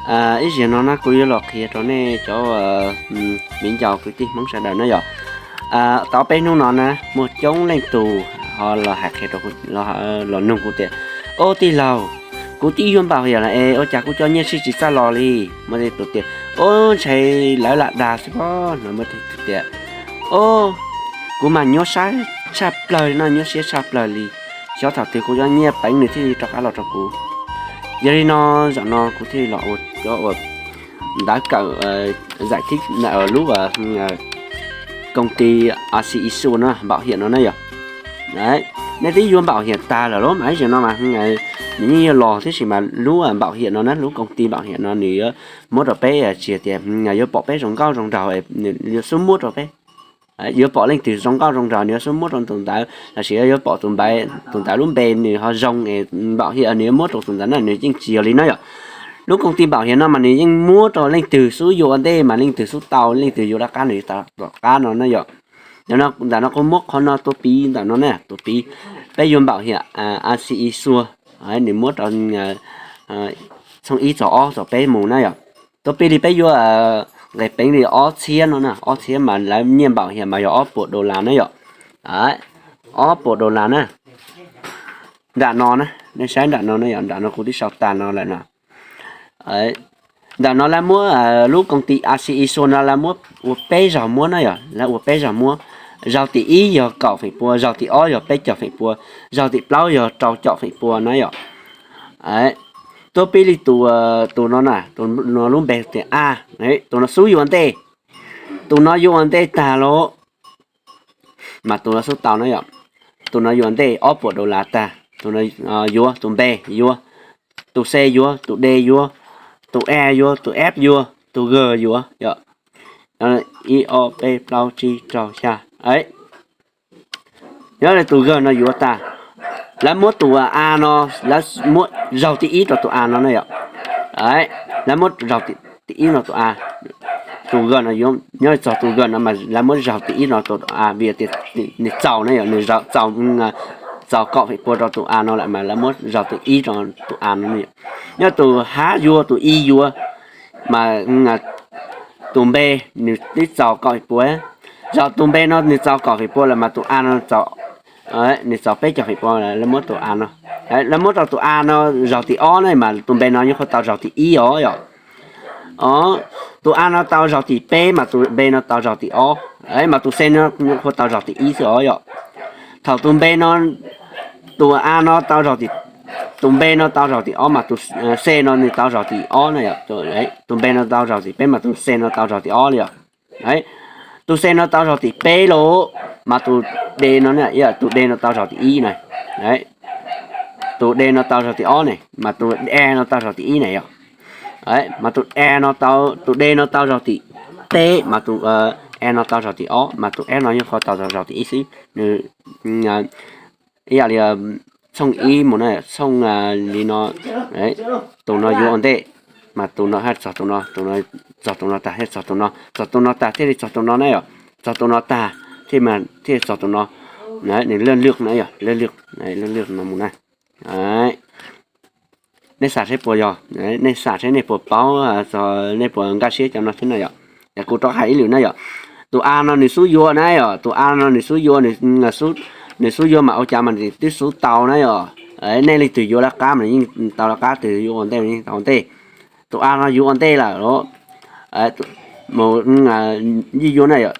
Ib zaug no na kuv yuav los qhia rau nej cov viv ncaus kwv tij Hmoob sawv daws na yom. Tau peb hnub no na muaj coob leej tus ho los hais qhia rau kuv, los nug kuv tias, Ub tij laug, kuv twb yuav npaum hiam lawm es ua cas kuv cov nyiaj sib tsis txawj los li? Muaj tej tus tias, Ub ntshe lawv lam dag xwb pob. No muaj tej tus tias, Ub, kuv mas nyuaj siab tshaj plaws li no, nyuaj siab tshaj plaws li, xyov thaum twg kuv cov nyiaj peev nws thiaj li rov qab los rau kuv. Yog li no zaum no kuv thiaj li los ua ntawv kawm zais thib lub koom ti a si i xua no npaum hiam no na yom. Nej twb yuav npaum hiam tag lawm los mas ib zaug no mas nws yeej yuav los tab sis mas lub npaum hiam no na, lub koom ti npaum hiam no nws yuav muab rau peb tsis tias yuav pom peb zoo nkauj zoo nraug, nws yuav xub muab rau peb. Yuav pom leej twg zoo nkauj zoo nraug nws yuav xub muab rau tus ntawd, lossis yuav pom tus ntawd lub npe nws ho zoo es npaum hiam nws yuav muab rau tus ntawd na, nws yeej tsis yog li na yom. Lub koom ti npaum hiam no mas nws yeej muab rau leej twg xub yuav ua ntej mas leej twg xub tau, leej twg yuav laj qab nws yuav tau tom qab no na yom. Ntawm no kuv muab qhov no tua piv ntawm no na, tua piv peb yuav npaum hiam a si i xua, nws muab rau txhooj ib txog ob txog peb mus na yom. Tua piv li peb yuav nqe peev li ob txhiab no na, ob txhiab mas lawv nyiaj npaum hiam mas yog ob puas dollar na yom. Ob puas dollar na. Nram no na, nej saib nram no na yom, nram no kuv twb sau tag no lawm no. Nram no lawv muab lub koom ti a si i xua no lawv muab ua peb zaug muab na yom, lawv ua peb zaug muab. Zaug tim ib yog kaum feem pua, zaug tim ob yog peb caug feem pua, zaug tim plaub yog rau caum feem pua na yom. Tua piv li tus, tus no na, tus no lub npe tias a, tus no xub yuav ua ntej. Tus no yuav ua ntej tag los mas tus no xub tau na yom. Tus no yuav ua ntej ob puas dollar tag, tus no yuav, tus npe yuav, tus c yuav, tus d yuav, tus e yuav, tus f yuav, tus g yuav yom. Ib ob peb plaub tsib rau xya. Nyob li tus g no yuav tag, lawv muab tus a no, lawv muab zaug tim ib rau tus a no na yom. Lawv muab zaug tim ib no tus a, tus g no yuav, nyob txog tus g no mas lawv muab zaug tim ib no tus a vim tias nws txaus na yom, nws txaus, txaus kaum feem pua rau tus a no lawm mas lawv muab zaug tim ib rau tus a no na yom. Nyob tus h yuav, tus i yuav, mas tus npe nws twb txaus kaum feem pua, zaum tus npe no nws txaus kaum feem pua lawm mas tus a no nws txaus peb caug feem pua, lawv muab tus a no, lawv muab rau tus a no zaug tim ob na mas tus npe no yeej qhuav tau zaug tim ib os yom. Tus a no tau zaug tim peb mas tus npe no tau zaug tim ob, mas tus c no qhuav tau zaug tim ib xwb os yom. Thaum tus npe no, tus a no tau zaug tim, tus npe no tau zaug tim ob mas tus c no nws tau zaug tim ob na yom. Tus npe no tau zaug tim peb mas tus c no tau zaug tim ob li yom. Tus c no tau zaug tim peb los mas tus d no, tus d no tau zaug tim ib na. Tus d no tau zaug tim ob ne mas tus e no tau zaug tim ib ne yom. Mas tus e no tau, tus d no tau zaug tim peb mas tus e no tau zaug tim ob mas tus f no yeej qhuav tau zaug tim ib xwb. Nws ib yam li txhooj ib mus na, txhooj li no, tus no yuav ua ntej, mas tus no haj txog tus no, tus no txog tus no tag thiaj txog tus no, txog tus no tag thiaj li txog tus no na yom, txog tus no tag thiaj, thiaj txog tus no. Nws laj lwj na yom, laj lwj, laj lwj no mus na. Nej xam seb puas yog, nej xam seb nej puas paub, nej puas nkag siab cov no thiab na yom. Es kuv rov hais ib lwm na yom. Tus a no nws xub yuav na yom, tus a no nws xub yuav, nws xub yuav mas ua cas mas nws twb xub tau na yom. Nej leej twg yuav laj qab mas yeej tau laj qab, twg yuav ua ntej yeej tau ua ntej. Tus a no yuav ua ntej lawm los, mus yeej yuav na yom.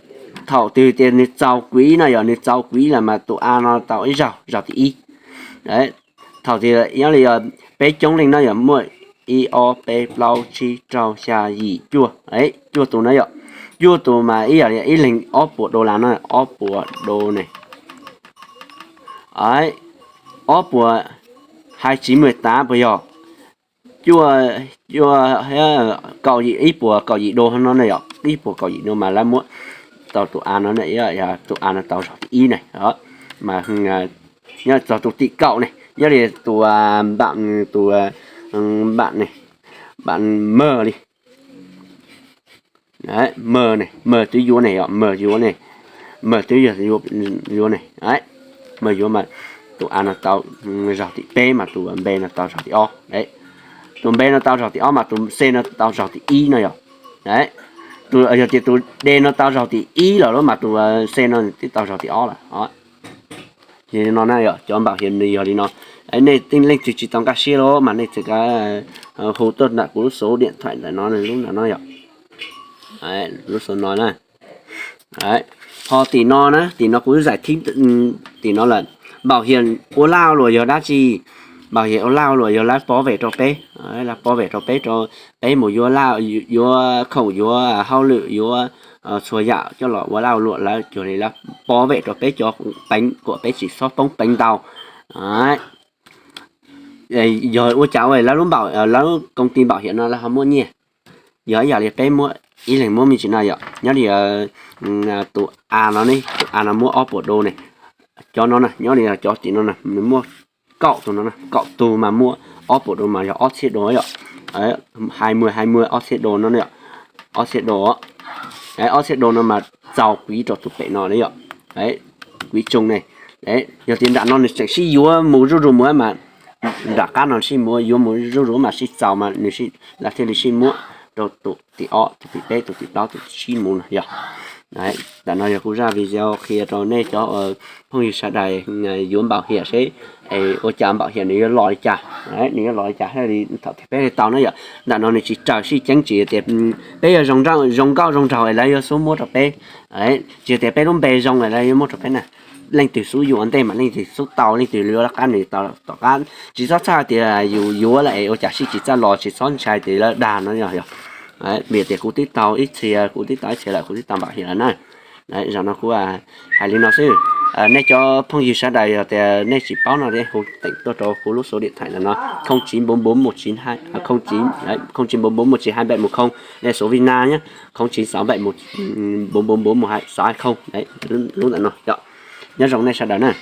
Thaum twg tias nws txaus kuv ib na yom, nws txaus kuv ib lawm mas tus a no tau ib zaug, zaug tim ib. Thaum tias nyob li peb coob leej na yom, muaj ib ob peb plaub tsib rau xya yim cuaj, cuaj tus na yom. Cuaj tus mas ib yam li ib leeg ob puas dollar na, ob puas do ne. Ob puas hai chín mười tám puas yog? Cuaj, cuaj, kaum yim, ib puas kaum yim do no na yom, ib puas kaum yim do mas lawv muab tau tus a no, tus a no tau zaug tim ib ne. Mas nyob txog tus tim kaum ne, nyob li tus npam, tus npam ne, npam mờ li. Mờ ne, mờ twb yuav ne yom, mờ yuav ne, mờ twb yog yuav ne. Mờ yuav mas tus a no tau zaug tim peb mas tus npe no tau zaug tim ob. tus B no tau zaug tim ob mas tus C no tau zaug tim ib no yog. Yog tias tus D no tau zaug tim ib lawm mas tus C no twb tau zaug tim ob lawm. Yog li no na yog cov npau hiam nws yog li no. Nej leej twg tsis tau nkag siab los mas nej txhais kav hu tuaj ntawm kuv lub số điện thoại ntawm no, lub ntawm no yog, lub số no na. Ho tim no na, tim no kuv zaim thib tim no lawm. Npau hiam ua laj ua luam yog dab tsi? Npau hiam ua laj ua luam yog lawv pov vem rau peb, lawv pov vem rau peb, rau peb mus yuav laj, yuav khoom, yuav hauj lwm, yuav txhua yam coj los ua laj ua luam, lawv cuag li lawv pov vem rau peb cov peev kom peb tsis txhob poob peev ntau. Yog ua cas ua lawv lub npau, lawv công ty npau hiam no lawv ho muaj nyiaj? Yog ib yam li peb muab, ib leeg muab me ntsis no yom, nyob li tus A no ne, tus A no muab ob puas đô ne. Cov no na, nyob li cov tim no na, nws muaj kaum tus no, kaum tus mas muaj ob puas đô mas yog ob txhiab đô yom. Hai mươi hai mươi ob txhiab đô no, ob txhiab đô, ob txhiab đô no mas txaus kuv rau tus pem no yom. Kuv tsoo ne, yog tias nram no nws tseem sib yuav mus zuj zus mus mas nram qab no sib muab, yuav mus zuj zus mas sib txaus mas nws, lawv thiaj li sib muab rau tus tim ob, tus tim peb, tus tim plaub, tus tim tsib mus no yog. Ntawm no yog kuv zaj video qhia rau nej cov phooj ywg sawv daws yuav npau hiam seb es ua cas npau hiam nws yuav los li cas, nws yuav los li cas thiaj li thaum peb li tau na yom. Ntawm no nws tsis raws sib ceeb, tsis tias peb yog zoo nkauj zoo nraug es lawv yuav xub muab rau peb, tsis tias peb lub npe zoo es lawv yuav muab rau peb na. Leej twg xub yuav ua ntej mas leej twg xub tau, leej twg yuav lawv qab nws tau tom qab. Tsis txhob txhawj tias yus yuav lawm es ua cas sib tsis txawj los, tsis txhob ntshai tias lawv dag no yog. Vim tias kuv twb tau ib txhia, kuv twb tau ib txhia lawm, kuv twb tau npau hiam lawm na. Zaum no kuv hais li no xwb. Nej cov phooj ywg sawv daws yog tias nej tsis paub no hu teem tuaj rau kuv lub số điện thoại ntawm no, không chín bốn bốn một chín hai, không chín bốn bốn một chín hai bảy một không, số Việt Nam nhé, không chín sáu bảy một bốn bốn bốn một hai sáu hai không. Lub ntawm no yom. Nyob zoo nej sawv daws na.